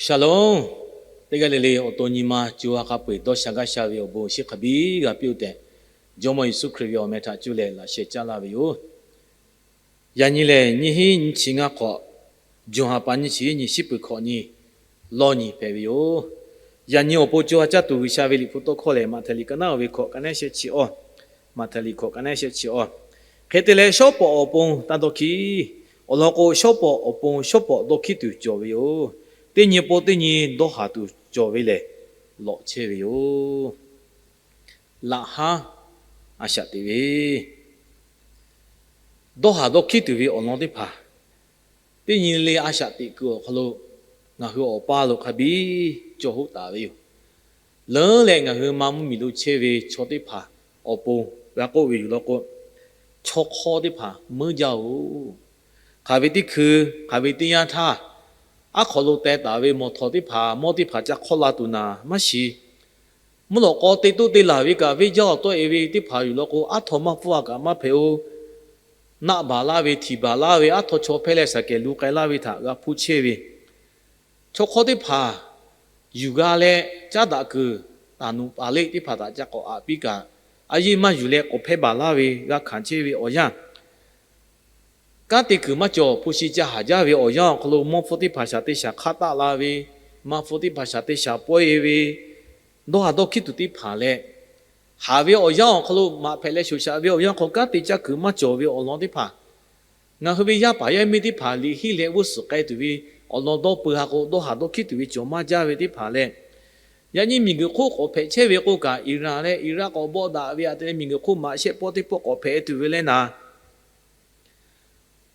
Shalom. Teˇ g'aˇ le le awˬ to nyi ma co ha hk'a peu-eˬ dawˇ sha gaˇ sha ve awˬ bon awˬ shinˉ hk'a biˇ g'a piˇ-oˆ tehꞈ, Jawˇmawˇ Yeˍsuˆ Hkriꞈ ve awˬ meh htaꞈ cuˇ leh laꞈ sheh caˇ laˇ ve yoˬ. Yaꞈ nyi lehˬ, nyiˇ hinˉ nyiˇ chi ngaˇ hk'awꞈ, June ha pa nyiˇ chi nyi, shiˉ peuˬ hkawꞈ nyi, lawˇ nyi hpehꞈ ve yoˬ. Yaꞈ nyi awˬ pon co ha caˇ tuˬ G'uiˬsha ve Liꞈ hpu tawˇ hkawˇ lehˬ, Maꞈhtehˍ liꞈ ka naˉ-oˬ ve hkawꞈ ka neˉ shehˆ chi awˇ, Maꞈhtehˍ liꞈ hkawꞈ ka neˉ shehˆ chi awˇ. Hk'e te leh, shawˉ pawˍ awˬ pon taˇ dawˇ hkiˉ. Awˬ lawn k'o, shawˉ pawˍ awˬ pon shawˉ pawˍ dawˇ hkiˉ tuˬ cawˬ ve yoˬ. Teˇ nyi pon teˇ nyi dawˇ haˍ tuˬ cawˬ ve lehˬ, lawꞈ chehˇ ve yoˬ. Laꞈ haˉ a shaꞈ teꞈ ve dawˇ haˍ dawˇ hkiˉ tuˬ ve awˬ lawn teˇ hpaˍ, teˇ nyi le a shaꞈ teꞈ kuiˬ awˬ hk'aw lo ngaˬ hui awˬ paˇ lo hk'a biˇ cawˬ hoˆ taˍ ve yoˬ. Leuˉ leh ngaˬ hui ma mvuhˇ miˬ lo chehˇ ve chaw teˇ hpaˍ awˬ pon g'a k'oˆ ve yoˬ law k'o, chaw hk'awˇ teˇ hpaˍ meuˇ jaˇ-oˬ. Hk'aˬ ve teˇ hkui, hk'aˬ ve teˇ yanˇ htaˇ, aˉ hk'aw lo teh taˍ ve mawˬ htawnˍ teˇ hpaˍ, mawˇ teˇ hpaˍ ca hk'awˇ la tuˬ naˍ maˇ shiˍ. Mvuhˇ lawꞈ k'aw te toˆ te laˬ ve kaꞈ, venˇ jaˇ awˬ tawˆ e ve teˇ hpaˍ yoˬ law k'o, aˉ htaw maˇ hpfuhˇ a kaꞈ maˇ hpehꞈ-oˬ. Naˆ baˬ laˇ ve, htiˍ baˬ laˇ ve, aˉ htaw chaw hpehˇ leh shaˍ kehˬ lu k'ai laˇ ve htaꞈ g'a hpuˇ chehˇ ve chaw hk'awˇ teˇ hpaˍ yuˬ g'a leh, caˉ daꞈ kuiˬ taˍ nuꞈ paˍ leˆ teˇ hpaˍ htaꞈ ca k'awꞈ aꞈ piˇ kaꞈ, a yeˇ maˇ yuˬ leh k'awꞈ hpehˇ baˬ laˇ ve g'a hkanˍ chehˇ ve awˬ yanˇ, kanˉ te kuiˬ maˇ cawˬ, hpu shi ca haˍ jaˇ ve awˬ yanˇ awˬ hk'aw lo mawˇ hpfuhˇ teˇ hpaˍ shaˍ te shaˍ hk'aˆ taˆ la ve, ma hpfuhˇ teˇ hpaˍ shaˍ te shaˍ pawehˇ ve, dawˇ haˍ dawˇ hkiˉ tuˬ teˇ hpaˍ leh, haˍ ve awˬ yanˇ awˬ hk'aw lo maꞈ hpehꞈ leh shoˍ shaꞈ ve awˬ yanˇ hk'aw kanˉ te caˇ kuiˬ maˇ cawˬ ve awˬ lawn teˇ hpaˍ, ngaˬ hui ve yaˇ paˍ yaˇ miˇ teˇ hpaˍ liꞈ henˇ leh g'uˇ suhˍ k'ai tuˬ ve awˬ lawn dawˇ peu ha k'o, dawˇ haˍ dawˇ hkiˉ tuˬ ve cawˬ maˇ jaˇ ve teˇ hpaˍ leh, yaꞈ nyi miˬguiˬ hk'oˆ k'awꞈ hpehꞈ chehˇ ve k'o kaꞈ, Iran leh Iraq k'awꞈ bawˆ daꞈ ve aꞈ te leh miˬguiˬ hk'oˆ maꞈ shehˆ pawˆ teˇ pawˆ k'awꞈ hpehꞈ tuˬ ve leh naˍ,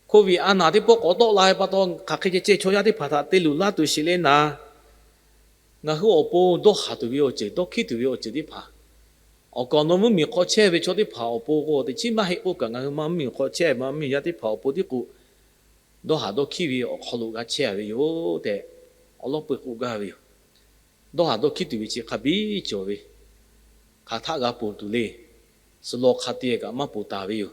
Covid a naˍ teˇ pawˆ k'awꞈ tawˆ la ve pa taw, hk'aˬ hk'e ceh ceh chaw yaˇ teˇ hpaˍ htaꞈ te luˬ laˇ tuˬ sheˍ leh naˍ, ngaˬ hui awˬ pon dawˇ haˍ tuˬ ve awˬ ceuˬ, dawˇ hkiˉ tuˬ ve awˬ ceuˬ teˇ hpaˍ, awˬ kaˍ awˬ naw mvuhˇmiˬ hk'aw chehˇ ve chaw teˇ hpaˍ awˬ pon k'o, teˇ chiˉ maˇ heˆ k'oˆ kaꞈ, ngaˬ hui ma mvuhˇmiˬ hk'aw chehˇ ve ma mvuhˇmiˬ yaˇ teˇ hpaˍ awˬ pon tiˉ k'o, dawˇ haˍ dawˇ hkiˉ ve awˬ hk'aw lo g'a chehˇ ve yoˬ tehꞈ, awˬ lawˉ peu k'oˆ gaˇ ve yoˬ. Dawˇ haˍ dawˇ hkiˉ tuˬ ve chi hk'a biˇ cawˬ ve, hk'aˬ htaˆ g'a ponˬ tuˬ le. Suhˍ law hk'a te kaꞈ maˇ ponˬ taˍ ve yoˬ.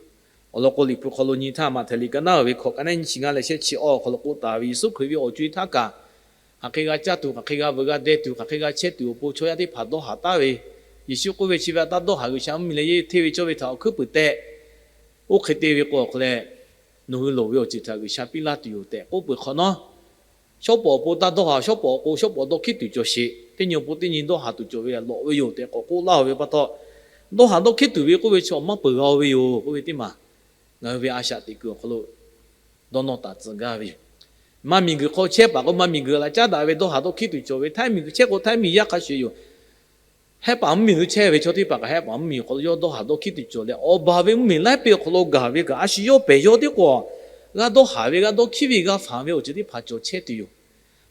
Awˬ lawn k'o, Liꞈ hpu hk'aw lo nyi htaˇ, Maꞈhtehˍ liꞈ ka naˉ ve hkawꞈ ka neˉ nyiˇ chi ngaˇ leh shehˆ chi awˇ awˬ hk'aw lo k'oˆ taˍ ve, Yeˍsuˆ Hkriꞈ ve awˬ co-e htaˇ kaꞈ, hk'aˬ hk'e g'a caˇ tuˬ, hk'aˬ hk'e g'a veuꞈ g'a deh tuˬ, hk'aˬ hk'e g'a chehˇ tuˬ awˬ pon chaw yaˇ teˇ hpaˍ dawˇ haˍ taˍ ve, Yeˍsuˆ k'oˆ ve, chi ve a taˇ dawˇ haˍ, G'uiˬsha mvuhˇmiˬ leh yehˇ hteˇ ve cawˇ ve htaꞈ awˬ hkuiˉ puiˍ tehꞈ, oˇ hk'e te ve k'o, awˬ hk'aw leh nawˬ hui loˍ ve awˬ ceuˬ htaꞈ G'uiˬsha piˇ laˇ tuˬ yoˬ tehꞈ k'oˆ peuˬ hk'awꞈ nawˉ, shawˉ pawˍ awˬ pon taˇ dawˇ haˍ, shawˉ pawˍ awˬ pon shawˉ pawˍ dawˇ hkiˉ tuˬ cawˬ sheˍ, teˇ nyi awˬ pon teˇ nyi dawˇ haˍ tuˬ cawˬ ve lawꞈ ve yoˬ tehꞈ k'awꞈ k'oˆ laˇ-oˬ ve pa taw, dawˇ haˍ dawˇ hkiˉ tuˬ ve k'oˆ ve chaw maˇ peuˬ g'a-o ve yoˬ k'oˆ ve teˇ maˬ, ngaˬ hui ve a shaꞈ teꞈ kuiˬ awˬ hk'aw lo dawˇ nawˇ taˍ tcuh gaˇ ve yoˬ. Maˇ miˬguiˬ hk'aw chehˇ paˍ k'o, maˇ miˬguiˬ laꞈ caˉ daꞈ ve dawˇ haˍ dawˇ hkiˉ tuˬ cawˬ ve, htaiˇ miˬguiˬ chehˇ k'o htaiˇ miˬ yaˇ hk'a shuˍ yoˬ. Hehˉ paˍ mvuhˇmiˬ lo chehˇ ve chaw teˇ hpaˍ kaꞈ, hehˉ paˍ mvuhˇmiˬ awˬ hk'aw lo yawˇ dawˇ haˍ dawˇ hkiˉ tuˬ cawˬ leh, awˬ baˬ ve mvuhˇmiˬ laiˉ peꞈ awˬ hk'aw lo gaˬ ve kaꞈ, a shu yawˇ pehˬ yawˇ tiˉ k'o, g'a dawˇ haˍ ve, g'a dawˇ hkiˉ ve, g'a fanˬ ve awˬ ceuˬ teˇ hpaˍ cawˬ chehˇ tuˬ yoˬ.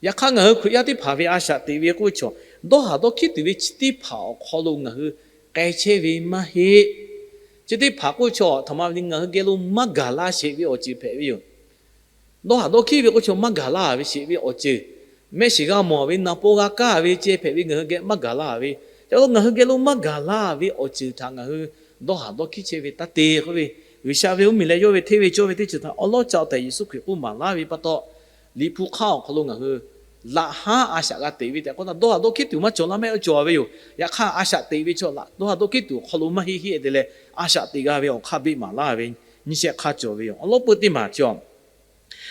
Yaꞈ hk'aˇ, ngaˬ hui Hkriꞈ yaˇ teˇ hpaˍ ve a shaꞈ teꞈ ve k'oˆ ve chaw, dawˇ haˍ dawˇ hkiˉ tuˬ ve chi teˇ hpaˍ awˬ hk'aw lo ngaˬ hui k'ai chehˇ ve maˇ heˆ. Chi teˇ hpaˍ k'oˆ ve chaw, htaꞈ ma ve ngaˬ hui geh lo maˇ gaˬ laˇ sheˍ ve awˬ ceuˬ hpehꞈ ve yoˬ. Dawˇ haˍ dawˇ hkiˉ ve k'oˆ ve chaw maˇ gaˬ laˇ ve sheˍ ve awˬ ceuˬ, mehˆ shiˍ g'a mawˬ ve, naˍ paw g'a kaˇ ve ceh hpehꞈ ve ngaˬ hui geh maˇ gaˬ laˇ ve, ca lo ngaˬ hui geh lo maˇ gaˬ laˇ ve awˬ ceuˬ htaꞈ ngaˬ hui dawˇ haˍ dawˇ hkiˉ chehˇ ve taˇ te k'oˆ ve, G'uiˬsha ve mvuhˇmiˬ leh yawˇ ve hteˇ ve cawˇ ve teˇ ceuˬ htaꞈ awˉ lawˉ ca tehꞈ Yeˍsuˆ Hkriꞈ k'oˆ maˍ laˇ ve pa taw, Liꞈ hpu hk'aˇ awˬ hk'aw lo ngaˬ hui laꞈ haˉ a shaꞈ g'a teꞈ ve tehꞈ k'oˆ htaˇ, dawˇ haˍ dawˇ hkiˉ tuˬ maˇ cawˬ laˇ mehˆ cawˬ ve yoˬ. Yaꞈ hk'aˇ, a shaꞈ teꞈ ve chaw dawˇ haˍ dawˇ hkiˉ tuˬ awˬ hk'aw lo maˇ heˆ heˆ te leh, a shaꞈ teꞈ g'a ve awˬ hk'aˇ beˆ maˍ laˇ ve nyiˇ shehˆ hk'aˇ cawˬ ve yoˬ. Awˬ lawn peu teˇ maˬ chaw,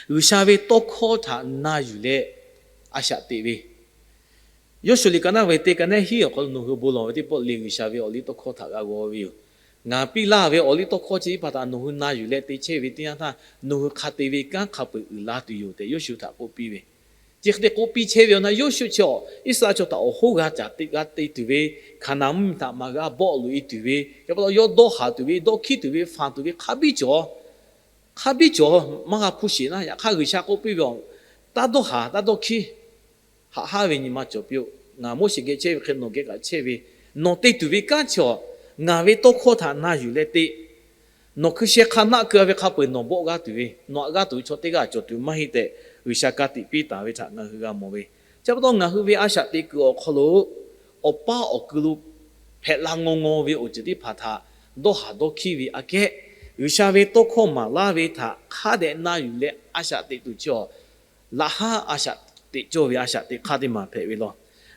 G'uiˬsha ve tawˇ hkawˇ htaꞈ na yuˬ leh a shaꞈ teꞈ ve, Yoˇshuˆ liꞈ ka naˉ ve teˇ ka neˉ hiˉ awˬ hk'aw lo nawˬ hui bon lawˬ ve teˇ pawˆ lehˬ, G'uiˬsha ve awˬ liˇ tawˇ hkawˇ htaꞈ g'a g'aw ve yoˬ. Ngaˬ piˇ laˇ ve awˬ liˇ tawˇ hkawˇ chi teˇ hpaˍ htaꞈ nawˬ hui na yuˬ leh te chehˇ ve teˇ yanˇ htaˇ, nawˬ hui hk'a te ve kanˉ hk'a peu-eˬ uiˍ la tuˬ yoˬ tehꞈ Yoˇshuˆ htaꞈ k'oˆ piˇ ve. Chi hk'e te k'oˆ piˇ chehˇ ve awˬ na, Yoˇshuˆ chi Iˉsaˍreˍlaˆ chaw htaꞈ awˬ hoˉ g'a caˍ te g'a te tuˬ ve, Hkaˍnanˍ mvuhˇmiˬ htaꞈ maˍ g'a bawˆ loꞈ e tuˬ ve, yaꞈ pa taw yawˇ dawˇ haˍ tuˬ ve, dawˇ hkiˉ tuˬ ve, fanˬ tuˬ ve hk'a biˇ cawˬ. Hk'a biˇ cawˬ maˇ g'a hpuˇ sheˍ naˉ, yaꞈ hk'aˇ G'uiˬsha k'oˆ piˇ ve, Taˇ dawˇ haˍ, taˇ dawˇ hkiˉ. Haꞈ haˉ ve nyi ma cawˬ piˇ-oˆ. Ngaˬ Moˉseˍ geh chehˇ ve hk'e nawˬ geh kaꞈ chehˇ ve, nawˬ te tuˬ ve kanˉ chi awˬ, ngaˬ ve tawˇ hkawˇ htaꞈ na yuˬ leh te. Nawˬ hkui sheh hk'a naˆ keu-a ve hk'a peu-eˬ nawˬ bawˆ g'aˇ tuˬ ve, nawˬ aꞈ g'aˇ tuˬ ve chaw teˇ g'aˇ cawˬ tuˬ maˇ heˆ tehꞈ, G'uiˬsha ka tiꞈ piˇ taˍ ve htaꞈ ngaˬ hui g'a mawˬ ve. Chi pa taw ngaˬ hui ve a shaꞈ teꞈ kuiˬ awˬ hk'aw lo awˬ paˇ awˬ kui lo hpehꞈ la ngaw ngaw ve awˬ ceuˬ teˇ hpaˍ htaꞈ dawˇ haˍ dawˇ hkiˉ ve aꞈ kehˉ, G'uiˬsha ve tawˇ hkawˇ maˍ laˇ ve htaꞈ hk'a dehꞈ na yuˬ leh a shaꞈ teꞈ tuˬ chi awˬ, laꞈ haˉ a shaꞈ teꞈ cawˇ ve a shaꞈ teꞈ hk'aˇ teˇ maˬ hpehꞈ ve law.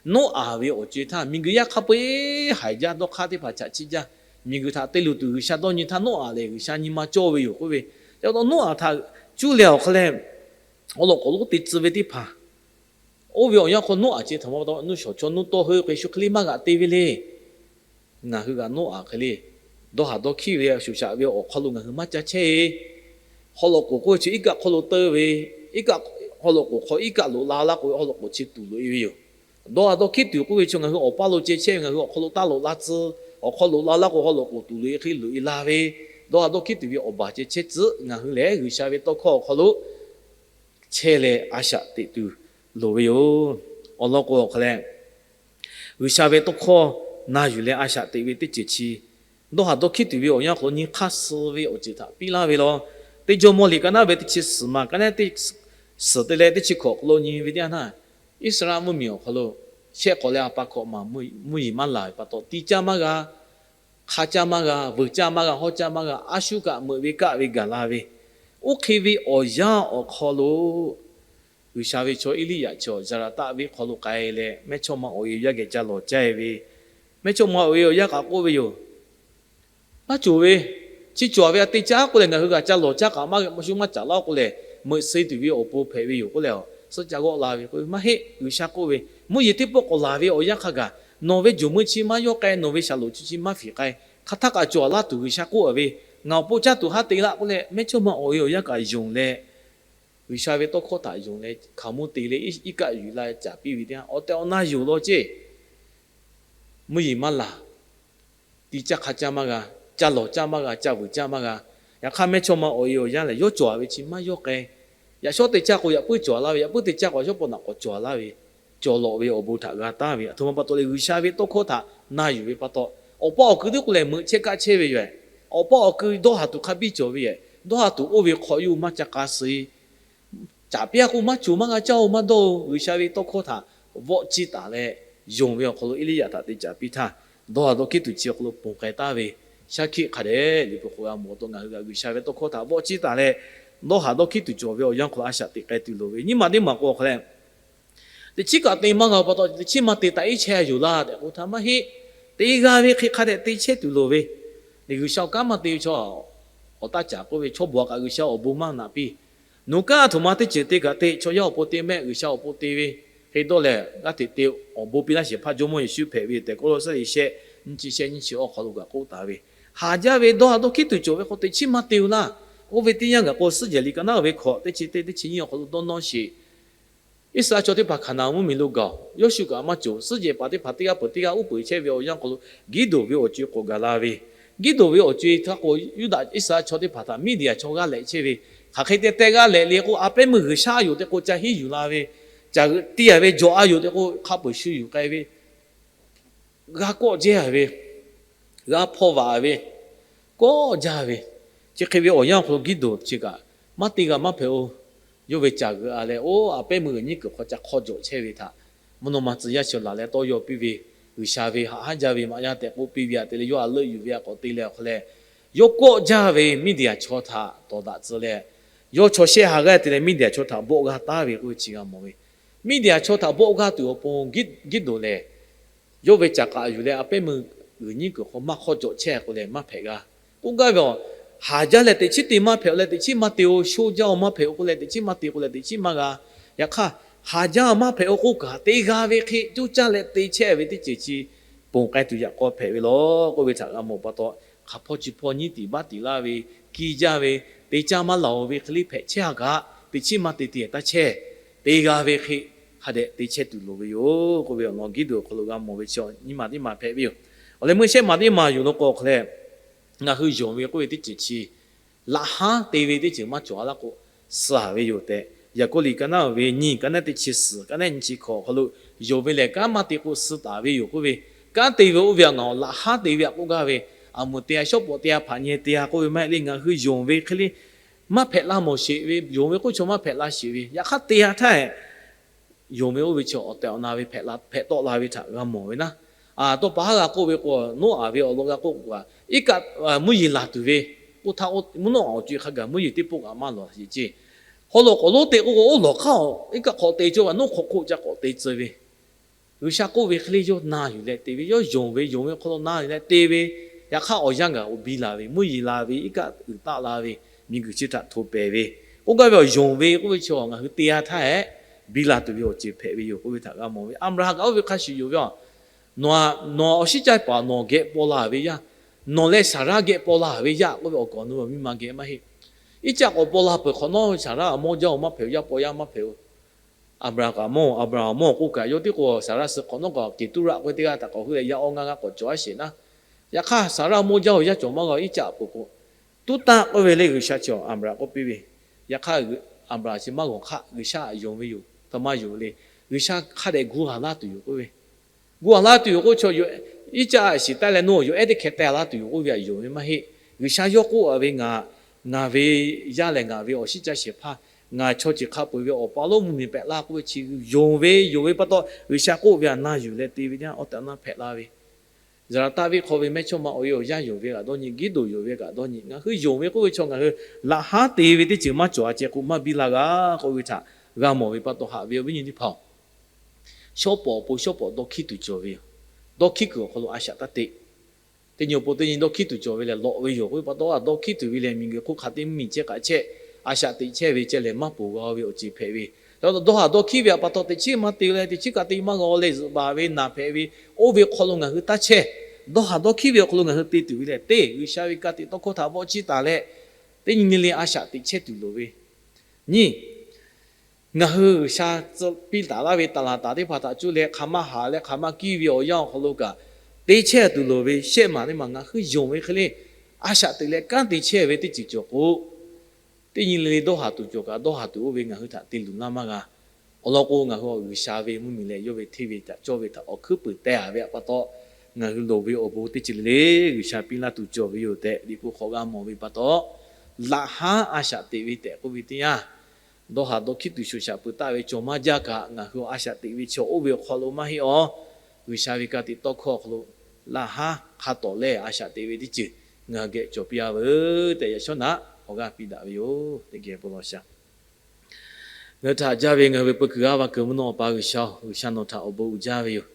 Noˉaꞈ ve awˬ co-e htaˇ miˬguiˬ yaˇ hk'a peu-eˬ haiˬ jaˇ dawˇ hk'aˇ teˇ hpaˍ chaꞈ chiˆ jaˇ. Miˬguiˬ htaꞈ te luˬ tuˬ G'uiˬsha dawˇ nyi htaˇ Noˉaꞈ lehˬ G'uiˬsha nyi ma cawˇ ve yoˬ k'oˆ ve. Ca taw Noˉaꞈ htaꞈ cuˇ leh awˬ hk'aw leh awˬ lawn k'awꞈ lonˉ te tcuh ve teˇ hpaˍ oˇ ve awˬ yanˇ hk'aw Noˉaꞈ chi htaꞈ ma pa taw nuˇ shawˍ chaw nuˇ tawˇ heuˆ k'o Yeˍsuˆ Hkriꞈ maˇ g'aꞈ te ve le. Ngaˬ hui g'aꞈ Noˉaꞈ hk'e le dawˇ haˍ dawˇ hkiˉ ve shuˍ shaꞈ ve awˬ hk'aw lo ngaˬ hui maˇ ca chehˇ-e. Haw lawꞈ k'oˍ k'oˆ ve chi iˉ kaˆ hk'aw lo teu ve, iˉ kaˆ, haw lawꞈ k'oˍ hk'aw iˉ kaˆ loꞈ la laˇ k'o haw lawꞈ k'oˍ chi tuˬ loꞈ-e ve yoˬ. Dawˇ haˍ dawˇ hkiˉ tuˬ k'oˆ ve chi ngaˬ hui awˬ paˇ lo ceh chehˇ ve ngaˬ hui awˬ hk'aw lo taˇ loꞈ la tcuh, awˬ hk'aw loꞈ la laˇ k'o haw lawꞈ k'oˍ tuˬ loꞈ-e hk'e loꞈ-e la ve, dawˇ haˍ dawˇ hkiˉ tuˬ ve awˬ baˬ ceh chehˇ tcuh ngaˬ hui lehˬ G'uiˬsha ve tawˇ hkawˇ awˬ hk'aw lo chehˇ leh a shaꞈ teꞈ tuˬ loˍ ve yoˬ. Awˬ lawn k'o awˬ hk'aw leh G'uiˬsha ve tawˇ hkawˇ na yuˬ leh a shaꞈ teꞈ ve teˇ ceuˬ chi dawˇ haˍ dawˇ hkiˉ tuˬ ve awˬ yanˇ hk'aw lo nyi hk'aˇ suh ve awˬ ceuˬ htaꞈ piˇ laˇ ve law. Teˇ Jawˇmawˇ liꞈ ka naˉ ve teˇ chi suhˍ ma ka naˉ teˇ suhˍ te leh teˇ chi hkawꞈ awˬ hk'aw lo nyi ve teˇ yanˇ htaˇ, Iˉsaˍreˍlaˆ mvuhˇmiˬ awˬ hk'aw lo shehˆ k'awꞈ leh a pa hkawꞈ maˬ mvuhˇ yeˬ maˇ laˬ ve pa taw ti caˇ maˇ g'a, hk'a caˇ maˇ g'a, vuiˬ caˇ maˇ g'a, hawˉ caˇ maˇ g'a, a shu kaꞈ meuꞈ ve kaˆ ve gaˬ la ve, oˇ hk'e ve awˬ yanˇ awˬ hk'aw lo G'uiˬsha ve chaw Eˇliˇyaꞈ chi awˬ Zaˍlaˍtaˆ venˇ hk'aw lo k'ai leh mehˇchawˇma awˬ e awˬ yanˇ geh ca lawˬ caˇ ve, mehˇchawˇma awˬ e awˬ yanˇ kaꞈ k'oˆ ve yoˬ. Maˇ cawˬ ve, chi cawˬ ve a te caˇ k'oˆ lehˬ ngaˬ hui g'a ca lawˬ caˇ kaꞈ maˇ shu maˇ caˍ laˇ k'oˆ lehˬ, meuꞈ suh tuˬ ve awˬ pon hpehꞈ ve yoˬ k'oˆ leh, suhˆ ca g'awˆ la ve k'o maˇ heˆ. G'uiˬsha k'oˆ ve, mvuhˇ yeˬ teˇ pawˆ k'awꞈ laˬ ve awˬ yanˇ hk'a gaˬ nawˬ ve jawˬ meuˇ chi maˇ yawˇ k'ai, nawˬ ve shaˍlonˍ chi maˇ fiˍ k'ai, hk'aˬ htaˇ kaꞈ cawˬ laˇ tuˬ G'uiˬsha k'oˆ ve, ngaˬ awˬ pon caˇ tuˬ haˉ te laˇ k'oˆ leh mehˇchawˇma awˬ e awˬ yanˇ kaꞈ yonˍ leh G'uiˬsha ve tawˇ hkawˇ htaꞈ yonˍ leh hkaoˍmonˇ te leh iˉ kaˆ yuˬ la caˍ piˇ ve teˇ yanˇ awˬ tehˬ awˬ na yoˬ law ceˇ. Mvuhˇ yeˬ maˇ laˬ, ti caˇ hk'a caˇ maˇ g'a, ca lawˬ caˇ maˇ g'a, ca vuiˬ caˇ maˇ g'a. Yaꞈ hk'aˇ mehˇchawˇma awˬ e awˬ yanˇ lehˬ yawˇ cawˬ ve chi maˇ yawˇ k'ai. Yaꞈ shawˉ te caˇ k'o yaꞈ puiˉ cawˬ laˇ ve, yaꞈ puiˉ te caˇ k'o yaꞈ shawˉ pawˆ naꞈ k'awꞈ cawˬ laˇ ve, cawˬ lawꞈ ve awˬ bon htaꞈ g'a taˍ ve. Aˬ htoꞈ ma pa taw leh G'uiˬsha ve tawˇ hkawˇ htaꞈ na yuˬ ve pa taw, awˬ pa awˬ kui teˇ k'oˆ lehˬ meuꞈ chehˇ kaˆ chehˇ ve yoˬ. Awˬ pa awˬ kui dawˇ haˍ tuˬ hk'a biˇ cawˬ ve yoˬ. Dawˇ haˍ tuˬ oˇ ve hk'aw yawˇ maˇ ca k'a suh-e. Caˍ piˇ-a k'o maˇ cawˬ maˇ g'a caˇ-oˬ maˇ dawˇ-oˬ. G'uiˬsha ve tawˇ hkawˇ htaꞈ vawˆ ciˇ taˍ leh, yonˍ ve awˬ hk'aw lo Eˇliˇyaꞈ htaꞈ te caˍ piˇ htaˇ, dawˇ haˍ dawˇ hkiˉ tuˬ chi awˬ hk'aw lo ponˬ k'ai taˍ ve shaˉ hkiˆ hk'a dehꞈ Liꞈ hpu hk'aw g'a mawˬ taw ngaˬ hui g'a G'uiˬsha ve tawˇ hkawˇ htaꞈ vawˆ ciˇ taˍ leh, dawˇ haˍ dawˇ hkiˉ tuˬ cawˬ ve awˬ yanˇ hk'aw lo a shaꞈ teꞈ k'ai tuˬ loˍ ve nyiˇ maˬ teˇ maˬ k'o awˬ hk'aw leh, teꞈ chiˉ kaꞈ te maˇ g'a pa taw teꞈ chiˉ maˇ te taꞈ iˉ chehˇ yoˬ laˇ tehꞈ k'oˆ htaˇ maˇ heˆ. Te g'a ve hk'e hk'a dehꞈ te chehˇ tuˬ loˍ ve, G'uiˬsha awˬ kanˉ maˇ te ve chaw, awˬ taˇ caˍ k'oˆ ve chaw bawˬ kaꞈ G'uiˬsha awˬ bon maˇ naꞈ piˇ. Nawˬ kaꞈ a htoꞈ ma teˇ ceuˬ te kaꞈ te, chaw yaˇ awˬ pon te mehˆ, G'uiˬsha awˬ pon te ve hk'e dawˇ lehˬ g'aˇ hteꞈ te awˬ bon piˇ laˇ shehˍ hpaˇ Jawˇmawˇ Yeˍsuˆ hpehꞈ ve tehꞈ Kawˇlawˇsaˆ liꞈ shehˆ nyiˇ chi shehˆ nyiˇ chi awˬ hk'aw lo kaꞈ k'oˆ taˍ ve, haˍ jaˇ ve dawˇ haˍ dawˇ hkiˉ tuˬ cawˬ ve k'o teꞈ chiˉ maˇ te-oˬ laˇ. Oˇ ve teˇ yanˇ gaˬ k'o Suhˉ jehˬ liꞈ ka naˉ ve hkawꞈ teˇ chi teˇ teˇ chi nyiˇ awˬ hk'aw lo dawˇ nawˇ sheˍ. Iˉsaˍreˍlaˆ chaw teˇ hpaˍ Hkaˍnanˍ mvuhˇmiˬ lo gaˬ-oˬ. Yawˇshuˆ kaꞈ maˇ cawˬ. Suhˉ jehˬ paˍ teˇ hpaˍ teˇ g'aˇ peuˬ teˇ g'aˇ uˉ peunˍ chehˇ ve awˬ yanˇ hk'aw lo Giˇdonˍ ve awˬ co-e k'awꞈ gaˬ la ve, Giˇdonˍ ve awˬ co-e htaˇ k'o, Yuˇdaꞈ Iˉsaˍreˍlaˆ chaw teˇ hpaˍ htaꞈ Miˇdiˍaˍ chaw g'aˇ lehꞈ chehˇ ve, hk'aˬ hk'e te teh g'aˇ lehꞈ le k'o, a pehˉ meuˇ G'uiˬsha yoˬ tehꞈ k'o ca hiˉ yuˬ la ve, caˬ g'euꞈ te-a ve jawˬ-a yoˬ tehꞈ k'o hk'a peuˬ shu yuˬ k'ai ve, g'a kawˆ jehˇ ve, g'a hpawˇ vaꞈ ve, kawˆ jaˇ ve, chi hk'e ve awˬ yanˇ awˬ hk'aw lo Giˇdonˍ chi kaꞈ maˇ te g'a maˇ hpehꞈ-oˬ. Yawˇ ve caˬ g'euꞈ-a leh, oˇ a pehˉ meuˇ g'uiˬ nyiˉ kuiˬ hk'aw ca hk'awˇ jawꞈ chehˇ ve htaꞈ mvuhˇ naw ma tcuh yaˇ chi laˬ leh tawˇ yaw piˇ ve, G'uiˬsha ve haꞈ haˉ jaˇ ve maꞈ yaˇ tehꞈ k'oˆ piˇ ve aꞈ te leh yawˇ a leuˆ yuˬ ve aꞈ k'awꞈ te leh awˬ hk'aw leh, yawˇ kawˆ jaˇ ve Miˇdiˍaˍ chaw htaꞈ tawˍ daꞈ tcuh leh, yawˇ chaw shehˆ ha g'aˇ te leh Miˇdiˍaˍ chaw htaꞈ bawˆ g'aˇ taˉ ve k'oˆ ve chi g'a mawˬ ve. Miˇdiˍaˍ chaw htaꞈ bawˆ g'aˇ tuˬ awˬ pon Giˇdonˍ lehˬ, yawˇ ve caˬ k'aꞈ yuˬ leh a pehˉ meuˇ g'uiˬ nyiˉ kuiˬ hk'aw maˇ hk'awˇ jawꞈ chehˇ k'o leh maˇ hpehꞈ g'a. K'oˆ gaˇ ve, haˍ jaˇ leh teꞈ chiˉ te maˇ hpehꞈ-o leh teꞈ chiˉ maˇ te-o, sho jaˇ-o maˇ hpehꞈ-o k'oˆ leh teꞈ chiˉ maˇ te k'o leh teꞈ chiˉ maˇ g'a. Yaꞈ hk'aˇ, haˍ jaˇ maˇ hpehꞈ-o k'oˆ kaꞈ te g'a ve hk'e coˇ caˇ leh te chehˇ ve teˇ ceuˬ chi ponˬ k'ai tuˬ yaꞈ k'aw hpehꞈ ve law k'oˆ ve htaꞈ g'a mawˬ pa taw, hk'aˬ hpawˇ chi hpawˇ nyiˉ tiˍ baˆ tiˍ laˇ ve, kiˇ jaˇ ve, te caˇ maˇ laˬ-oˬ ve hk'e le hpehꞈ chehˇ-a kaꞈ, teꞈ chiˉ maˇ te te taˇ chehˇ. Te g'a ve hk'e hk'a dehꞈ te chehˇ tuˬ loˍ ve yoˬ k'oˆ ve awˬ lawn Giˇdonˍ awˬ hk'aw lo g'a mawˬ ve chi nyiˇ maˬ teˇ maˬ hpehꞈ ve yoˬ. Awˬ leh meuˇ shehˆ maˬ teˇ maˬ yoˬ law k'o awˬ hk'aw leh, ngaˬ hui yonˍ ve k'oˆ ve teˇ ceuˬ chi laꞈ haˉ te ve teˇ ceuˬ maˇ cawˬ-a laˇ k'o, suh-a ve yoˬ tehꞈ, Yaˍkoˆ liꞈ ka naˉ ve nyiˇ ka naˉ teˇ chi suhˍ ka naˉ nyiˇ chi hkawꞈ awˬ hk'aw lo, yonˍ ve lehˬ kanˉ maˇ te k'o suh taˍ ve yoˬ k'oˆ ve, kanˉ te ve oˇ ve aꞈ ngaˬ awˬ laꞈ haˉ te ve aꞈ k'oˆ gaˇ ve, aꞈ muˍ te-a shawˉ pawˍ te-a hpaꞈ nyeh te-a k'oˆ ve maˇ heˆ le. Ngaˬ hui yonˍ ve hk'e le maˇ hpehꞈ la mawˬ sheˍ ve, yonˍ ve k'oˆ chaw maˇ hpehꞈ la sheˍ ve, yaꞈ hk'aˇ te-a htaˇ, yonˍ ve oˇ ve chi awˬ tehˬ awˬ na ve hpehꞈ la hpehꞈ tawˆ la ve htaꞈ g'a mawˬ ve naˉ. Tawˇ pa haˉ g'a k'oˆ ve k'o, Noˉaꞈ ve awˬ lawn g'a k'oˆ k'o, iˉ kaˆ mvuhˇ yeˬ laˬ tuˬ ve k'oˆ htaˇ, mvuhˇ naw awˬ co-e hk'a gaˬ mvuhˇ yeˬ teˇ pawˆ kaꞈ maˇ lawˬ sheˍ ceˇ. Haw loꞈ k'awꞈ lonˉ te k'oˆ k'o, oˇ lawˬ hk'aˇ-oˬ, iˉ kaˆ hk'awꞈ te cawˇ kaꞈ nawˉ hk'awꞈ hk'oˆ ca k'awꞈ te tcuh ve. G'uiˬsha k'oˆ ve hk'e le yawˇ na yuˬ leh te ve, yawˇ yonˍ ve, yonˍ ve hk'aw lo na yuˬ leh te ve. Yaꞈ hk'aˇ awˬ yanˇ gaˬ k'o biˇ la ve, mvuhˇ yeˬ la ve, iˉ kaˆ uiˍ taˆ la ve, miˬguiˬ chi htaꞈ hto pehˍ ve, k'oˆ gaˇ ve awˬ yonˍ ve k'oˆ ve chi ngaˬ hui te-a htaˇ hehꞈ biˇ la tuˬ ve awˬ ceuˬ hpehꞈ ve yoˬ k'oˆ ve htaꞈ g'a mawˬ ve. Aˍbraˍhanˍ kaꞈ oˇ ve hk'a shuˍ yoˬ ve a. Nawˬ, nawˬ awˬ shiˉ caˇ paˍ nawˬ geh paw la ve yaˇ, nawˬ leh Saˍraˆ geh paw la ve yaˇ k'oˆ ve awˬ kaˍ awˬ nu awˬ miˇ ma geh maˇ heˆ. Iˉcaˆ k'awꞈ paw la peuˬ hk'awꞈ nawˉ Saˍraˆ mawˇ jaˇ-oˬ, maˇ hpehꞈ-oˬ, yaˇ paw yaˇ maˇ hpehꞈ-oˬ. Aˍbraˍhanˍ kaꞈ mawˇ, Aˍbraˍhanˍ mawˇ k'oˆ kaꞈ yawˇ tiˉ k'o Saˍraˆ suh hk'awꞈ nawˉ kaꞈ Keˍtuˉraˆ k'oˆ ve teˇ g'aˇ htaꞈ k'awꞈ heuˆ leh yaˇ awˇ ngaˇ g'aˇ k'awꞈ cawˬ-a sheˍ naˉ. Yaꞈ hk'aˇ Saˍraˆ mawˇ jaˇ-oˬ, yaˇ cawˬ maˇ g'a-oˬ, iˉcaˆ peuˬ k'o, tuˉ taˆ k'oˆ ve le G'uiˬsha chi Aˍbraˍhanˍ k'oˆ piˇ ve. Yaꞈ hk'aˇ Aˍbraˍhanˍ chi maˇ g'awˬ hk'aˆ, G'uiˬsha yonˍ ve yoˬ, htaꞈ maˇ yonˍ le. G'uiˬsha hk'a dehꞈ gu haˍ laˇ tuˬ yoˬ k'oˆ ve. Gu haˍ laˇ tuˬ yoˬ k'oˆ chaw, iˉcaˆ shiˍ taˍ leh nawˬ yawˬ ehˉ teˇ hkeh teh laˇ tuˬ yoˬ k'oˆ ve htaꞈ yonˍ ve maˇ heˆ. G'uiˬsha yawˇ k'oˆ-a ve, ngaˬ, ngaˬ ve yaˇ lehˬ ngaˬ ve awˬ shiˉ caˇ shehˍ hpaˇ, ngaˬ chaw ceuˬ hk'a peu-eˬ ve awˬ pa lonˉ mvuhˇmiˬ pehꞈ laˇ k'oˆ ve chi yonˍ ve, yonˍ ve pa taw G'uiˬsha k'oˆ ve htaꞈ na yuˬ leh te ve teˇ yanˇ awˬ tehˬ awˬ na hpehꞈ la ve. Zaˍlaˍtaˆ venˇ hk'aw ve mehˇchawˇma awˬ e awˬ yanˇ yonˍ ve kaꞈ dawˇ nyi, Giˇdoˍ yonˍ ve kaꞈ dawˇ nyi. Ngaˬ hui yonˍ ve k'oˆ ve chaw ngaˬ hui laꞈ haˉ te ve teˇ ceuˬ maˇ cawˬ-a ceh k'o maˇ biˇ la g'a k'oˆ ve htaꞈ g'a mawˬ ve pa taw haꞈ ve awˬ viˉ nyi teˇ hpaˍ-oˬ, shawˉ pawˍ awˬ pon shawˉ pawˍ dawˇ hkiˉ tuˬ cawˬ ve yoˬ. Dawˇ hkiˉ kuiˬ awˬ hk'aw lo a shaꞈ taˇ teꞈ. Teˇ nyi awˬ pon teˇ nyi dawˇ hkiˉ tuˬ cawˬ ve lehˬ lawꞈ ve yoˬ k'oˆ ve pa taw, dawˇ hkiˉ tuˬ ve lehˬ miˬguiˬ hk'oˆ hk'aˬ te mvuhˇmiˬ chehˇ k'aꞈ chehˇ, a shaꞈ teꞈ chehˇ ve ceh lehˬ maˇ poˬ g'a ve awˬ ceuˬ hpehꞈ ve. Dawˇ haˍ dawˇ hkiˉ ve awˬ pa taw teꞈ chiˉ maˇ te leh teꞈ chiˉ kaꞈ te maˇ g'a leh zuhꞈ baˬ ve naˬ hpehꞈ ve, oˇ ve hk'aw lo ngaˬ hui taˇ chehˇ. Dawˇ haˍ dawˇ hkiˉ ve awˬ hk'aw lo ngaˬ hui te tuˬ ve lehˬ, teˇ G'uiˬsha ve ka tiꞈ tawˇ hkawˇ htaꞈ vawˆ chiˇ taˍ leh, teˇ nyi le le a shaꞈ teꞈ chehˇ tuˬ loˍ ve. Nyiˇ, ngaˬ hui G'uiˬsha tcuh piˇ taˍ laˇ ve taˍ laˍ taˍ teˇ hpaˍ htaꞈ cuˇ leh hk'aˬ ma haꞈ leh hk'aˬ ma kiˇ ve awˬ yanˇ awˬ hk'aw lo kaꞈ te chehˇ tuˬ loˍ ve shehˆ maˬ teˇ maˬ ngaˬ hui yonˍ ve hk'e le, a shaꞈ teꞈ leh kanˉ te chehˇ ve teˇ ceuˬ cawˬ k'o, teˇ nyi le le dawˇ haˍ tuˬ cawˬ kaꞈ dawˇ haˍ tuˬ oˇ ve ngaˬ hui htaꞈ te luˬ laˇ maˇ g'a. Awˬ lawn k'o, ngaˬ hui G'uiˬsha ve mvuhˇmiˬ leh yawˇ ve hteˇ ve htaꞈ cawˇ ve htaꞈ awˬ hkuiˉ puiˍ teh-a ve awˬ pa taw, ngaˬ hui loˍ ve awˬ bon teˇ ceuˬ le le G'uiˬsha piˇ laˇ tuˬ cawˬ ve yoˬ tehꞈ Liꞈ hpu hk'aw g'a mawˬ ve pa taw, laꞈ haˉ a shaꞈ teꞈ ve tehꞈ k'oˆ ve teˇ yanˇ, dawˇ haˍ dawˇ hkiˉ tuˬ shoˍ shaꞈ peuˬ taˍ ve cawˬ maˇ jaˇ kaꞈ, ngaˬ hui a shaꞈ teꞈ ve chaw oˇ ve awˬ hk'aw lo maˇ heˆ awˬ. G'uiˬsha ve ka tiꞈ tawˇ hkawˇ awˬ hk'aw lo laꞈ haˉ hk'a tawˍ leh a shaꞈ teꞈ ve teˇ ceuˬ ngaˬ hui geh cawˬ piˇ-a veuˬ tehꞈ yaꞈ shawˉ naꞈ awˬ g'aˇ piˇ daꞈ ve yoˬ. Teˇ geh bon lawˬ shaˍ. Ngaˬ hui htaꞈ jaˇ ve ngaˬ hui ve peu kuiˬ g'aˇ va kuiˬ mvuhˇ naw Awˬ pa G'uiˬsha-oˬ, G'uiˬsha nawˬ htaꞈ awˬ bon uiˍ jaˇ ve yoˬ.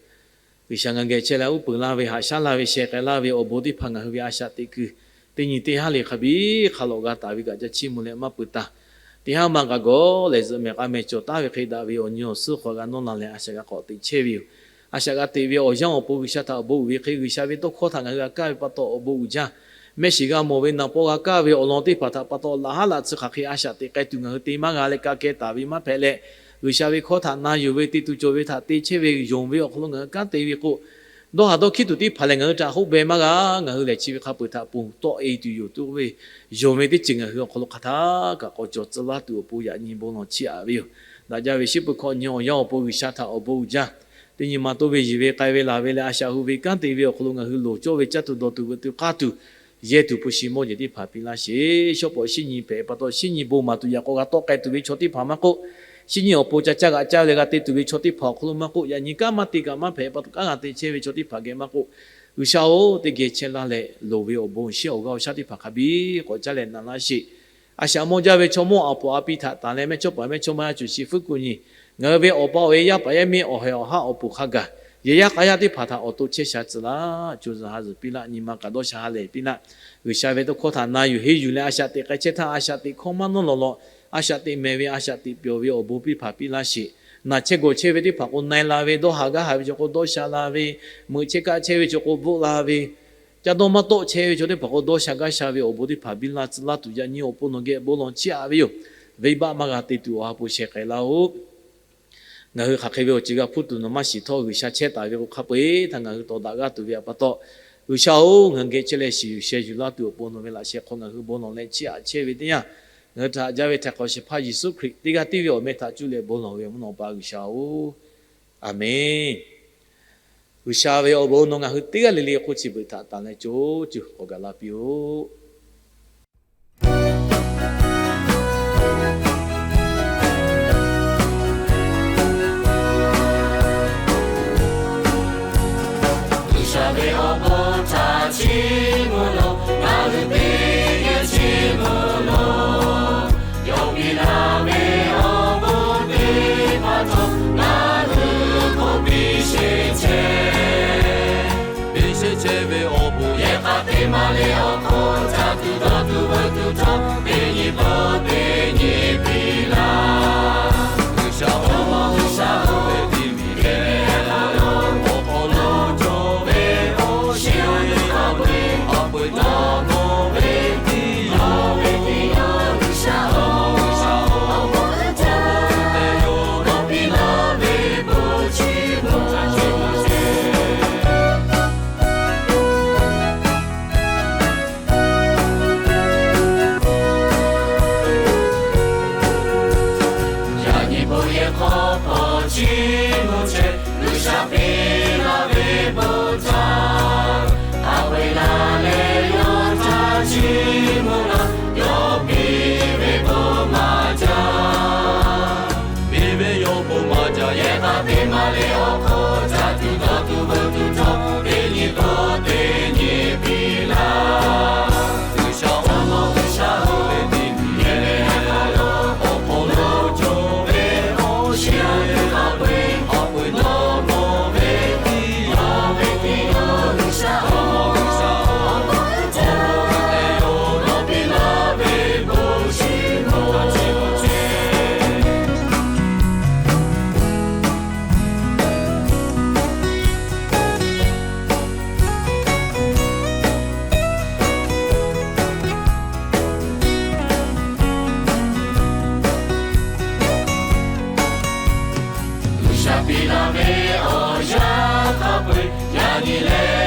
G'uiˬsha ngaˬ geh chehˇ leh uˉ peunˍ laˇ ve, haꞈ shaˉ laˇ ve, sheh k'ai laˇ ve awˬ bon teˇ hpaˍ ngaˬ hui ve a shaꞈ teꞈ kuiˬ teˇ nyi teˇ haˉ le hk'a biˇ hk'a lawꞈ g'a taˍ ve kaꞈ ca chiˇ mvuh leh maˇ peuˬ taˍ. Teˇ haˉ ma kaꞈ gawˬ lehˬ zuhꞈ mehˍ k'a mehˍ cawˬ taˍ ve hk'e daꞈ ve awˬ nyi awˬ suhˉ hk'aw g'a nawˇ la leh a shaꞈ g'a k'awꞈ teꞈ chehˇ ve yoˬ. A shaꞈ g'a teꞈ ve awˬ yanˇ awˬ pon G'uiˬsha htaꞈ awˬ bon uiˍ ve hk'e, G'uiˬsha ve tawˇ hkawˇ htaꞈ ngaˬ hui g'a kaˇ ve pa taw awˬ bon uiˍ jaˇ. Mehˆ shiˍ g'a mawˬ ve naˍ paw g'a kaˇ ve awˬ lawn teˇ hpaˍ htaꞈ pa taw laꞈ haˉ laꞈ tcuh hk'aˬ hk'e a shaꞈ teꞈ k'ai tuˬ ngaˬ hui te maˇ g'a leh ka keh taˍ ve maˇ hpehꞈ leh, G'uiˬsha ve hkawˇ htaꞈ na yuˬ ve te tuˬ cawˬ ve htaꞈ te chehˇ ve yonˍ ve awˬ hk'aw lo ngaˬ hui kanˉ te ve k'o, dawˇ haˍ dawˇ hkiˉ tuˬ teˇ hpaˍ lehˬ ngaˬ hui htaꞈ hoˆ beh maˇ g'a. Ngaˬ hui lehˬ chi ve hk'a peu-eˬ htaꞈ ponˬ tawˆ e tuˬ yoˬ tehꞈ k'oˆ ve, yonˍ ve teˇ ceuˬ ngaˬ hui awˬ hk'aw lo hk'aˬ htaˇ kaꞈ k'awꞈ cawˬ tcuh laˇ tuˬ awˬ pon yaꞈ nyi bon lawˬ chiˇ aꞈ ve yoˬ. Daꞈ jaˇ ve shiˉ peuˬ hkawꞈ nyi awˬ yanˇ awˬ pon G'uiˬsha htaꞈ awˬ bon uiˍ jaˇ. Teˇ nyi ma toˇ ve yiˬ ve k'ai ve laˬ ve leh a shaꞈ hu ve kanˉ te ve awˬ hk'aw lo ngaˬ hui loˍ cawˇ ve caˇ tuˬ dawˬ tuˬ veuꞈ tuˬ k'aˇ tuˬ, yehˇ tuˬ hpu shi mawˇ jehˬ teˇ hpaˍ piˇ laˇ sheˍ. Shawˉ pawˍ shiˉ nyi hpehꞈ pa taw shiˉ nyi bon maˍ tuˬ yaꞈ k'aw g'a tawˆ k'ai tuˬ ve chaw teˇ hpaˍ maˇ k'oˆ, shiˉ nyi awˬ pon ca caˇ g'aꞈ caˇ leh g'a te tuˬ ve chaw teˇ hpaˍ awˬ hk'aw lo maˇ k'oˆ, yaꞈ nyi kanˉ maˇ te kaꞈ maˇ hpehꞈ pa taw kanˉ g'a te chehˇ ve chaw teˇ hpaˍ geh maˇ k'oˆ, G'uiˬsha-oˬ, teˇ geh chehˇ laˇ leh loˍ ve awˬ bon shiˉ awˬ g'aˇ awˬ shaˉ teˇ hpaˍ hk'a biˇ k'awꞈ caˇ leh na laˇ sheˍ. A shaꞈ mawˇ jaˇ ve chaw mawˇ a poˍ a pi htaꞈ tanˬ leh mehˇchawˇpaˍ mehˇchawˇma yaˇ cuˬ shi fuiˉ kuˬ nyi, ngaˬ hui ve awˬ pa awˬ e yaˇ paˍ yaˇ miˇ awˬ heh awˬ haˉ awˬ poˍ hk'a gaˬ, yehˬ yaˇ k'a yaˇ teˇ hpaˍ htaꞈ awˬ to chehˇ sha tcuh laˇ. Co zuhˬ ha zuhˬ piˇ laˇ, nyi ma kaꞈ dawˇ sha ha lehˬ piˇ laˇ. G'uiˬsha ve tawˇ hkawˇ htaꞈ na yuˬ henˇ yuˬ leh a shaꞈ teꞈ k'ai chehˇ htaˇ a shaꞈ teꞈ hkawˇ maˇ nawˇ lawˬ lawˬ, a shaꞈ teꞈ mehˍ ve a shaꞈ teꞈ pyawˬ ve awˬ bon piˇ hpaˍ piˇ laˇ sheˍ. Naˬ chehˇ gawˬ chehˇ ve teˇ hpaˍ k'o na-e la ve, dawˇ haˍ gaˇ haˍ ve chaw k'o dawˇ sha la ve, meuꞈ chehˇ kaˆ chehˇ ve chaw k'o bvuhˆ la ve, caˇ dawˇ maˇ tawˆ chehˇ ve chaw teˇ hpaˍ k'o dawˇ sha gaˇ sha ve awˬ bon teˇ hpaˍ biˇ laˇ tcuh laˇ tuˬ yaꞈ nyi awˬ pon nawˬ geh bon lawˬ chiˇ aꞈ ve yoˬ. Venˇbaˆ maˇ g'a te tuˬ awˬ ha hpu sheh k'ai laˇ-oˆ. Ngaˬ hui hk'aˬ hk'e ve awˬ ceuˬ g'a hpuˇ tuˬ nawˬ maˇ shiˍ htawˇ, G'uiˬsha chehˇ taˍ ve k'o hk'a peu-eˬ htaꞈ ngaˬ hui tawˍ daꞈ g'aˇ tuˬ ve awˬ pa taw, G'uiˬsha-oˬ, ngaˬ hui geh chehˇ leh shiˍ yuˬ sheh yuˬ laˇ tuˬ awˬ pon nawˬ ve laꞈ sheh hk'aw ngaˬ hui bon lawˬ leh chiˇ aꞈ chehˇ ve teˇ yanˇ, ngaˬ hui htaꞈ jaˇ ve htaiˍ hk'awꞈ shehˍ hpaˇ Yeˍsuˆ Hkriꞈ teˇ g'aˇ tiˉ ve awˬ meh htaꞈ cuˇ leh bon lawˬ ve mvuhˇ naw awˬ pa G'uiˬsha-oˬ, Aˍmenˬ. G'uiˬsha ve awˬ bon nawˬ ngaˬ hui teˇ g'aˇ le le hk'oˆ chi beuꞈ htaꞈ tanˬ leh co cuˬ k'awꞈ gaˬ la piˇ-oˆ. G'uiˬsha ve awˬ bon htaꞈ chiˇ mvuh lawˬ, ngaˬ hui teˇ geh chiˇ mvuh lawˬ. Yawˇ piˇ laˇ ve maˇ le awˬ hk'aw ca tuˬ dawˇ tuˬ veuꞈ tuˬ htawˇ, teˇ nyi pawˆ teˇ nyi piˇ laˇ. G'uiˬsha-oˬ, G'uiˬsha-oˬ, ve teˇ miˬ leh awˬ hk'aw lo cawˬ ve awˬ shiˍ-oˬ, a peuˬ taˇ mawˬ ve teˇ yanˇ, ve teˇ yanˇ, G'uiˬsha-oˬ, awˬ bon uiˍ jaˇ, te yawˇ dawˇ piˇ laˇ ve bon chiˇ mvuh ce. Yaꞈ nyi bon yehˬ hk'aw hpawˇ chiˇ mvuh ce, G'uiˬsha piˇ laˇ ve bon htaˇ, a peuˬ laˇ leh yawˇ htaꞈ chiˇ mvuh laˇ, yawˇ piˇ ve bon maˇ jaˇ. Piˇ ve yawˇ bon maˇ jaˇ, yehˬ k'a teˇ maˇ le awˬ hk'aw ca tuˬ dawˇ tuˬ veuꞈ tuˬ htawˇ, teˇ nyi pawˆ teˇ nyi piˇ laˇ. G'uiˬsha-oˬ, G'uiˬsha-oˬ, ve teˇ miˬ leh awˬ hk'aw lo cawˬ ve awˬ shiˍ-oˬ, a peuˬ taˇ mawˬ ve teˇ yanˇ, ve teˇ yanˇ, G'uiˬsha-oˬ, G'uiˬsha-oˬ, awˬ bon uiˍ jaˇ, te yawˇ dawˇ piˇ laˇ ve bon chiˇ mvuh ce. G'uiˬsha piˇ laˇ ve awˬ yanˇ hk'a peu-eˬ, yaꞈ nyi leh